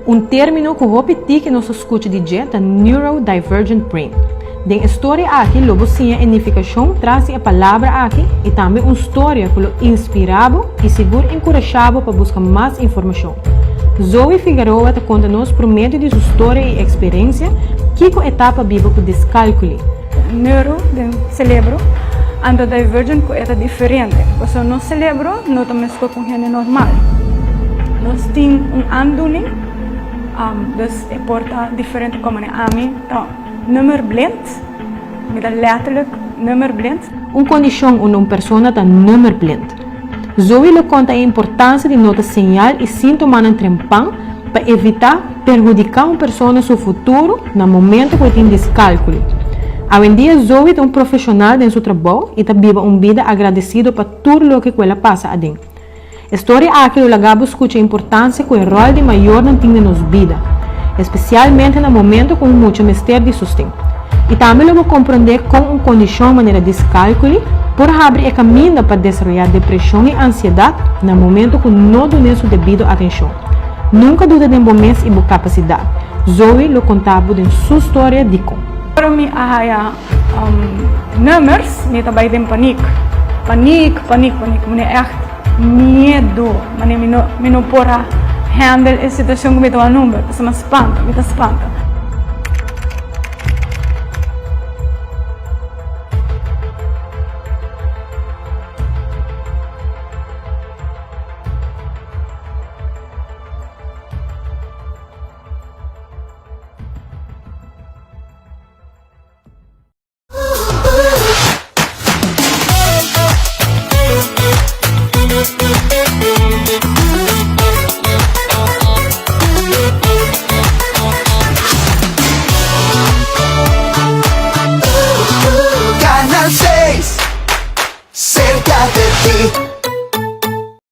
Un término ku hopi tiki nos a skucha di dje ta neurodivergent brain. Den e storia aki lo bo siña e nifikashon tras di e palabra aki i tambe un storia ku lo inspirá bo i sigur enkurashá bo pa buska mas informashon. Zoe Figueroa ta konta nos por medio di su storia i eksperensia kiko e ta pa biba ku diskalkuli. Neuro den celebro, anto divergent ku e ta diferente, pasobra nos celebro no ta meskos ku un hende normal. Nos tin un aandoening, dus e por ta diferente komo ami ta nummerblind, mi ta letterlijk nummerblind. Un kondishon unda un persona ta nummerblind. Zoe lo konta e importansia di nota señal i síntomanan trempan pa evitá perhudiká un persona su futuro na momento ku e tin diskalkuli. Awendia Zoe ta un profeshonal den su trabou i ta biba un bida agradesido pa tur loke ku el a pasa aden. E storia aki lo laga bo skucha e importansia ku e ròl di mayornan tin den nos bida, espesialmente na momento ku un mucha mester di sosten. I tambe lo bo komprondé kon un kondishon manera diskalkuli por habri e kaminda pa desaroyá depreshon i ansiedat na momento ku no dun'é su debido atenshon. Nunka duda den bo mes i bo kapasidat. Zoe lo konta bo den su storia dikon. Ora mi a haya nummers mi ta bai den paniek. Paniek, paniek, paniek. Mi echt miedu. Mane mi no mi no por a handle e situacion cu mi ta wak number. Pasobra mi a spanta, mi ta spanta.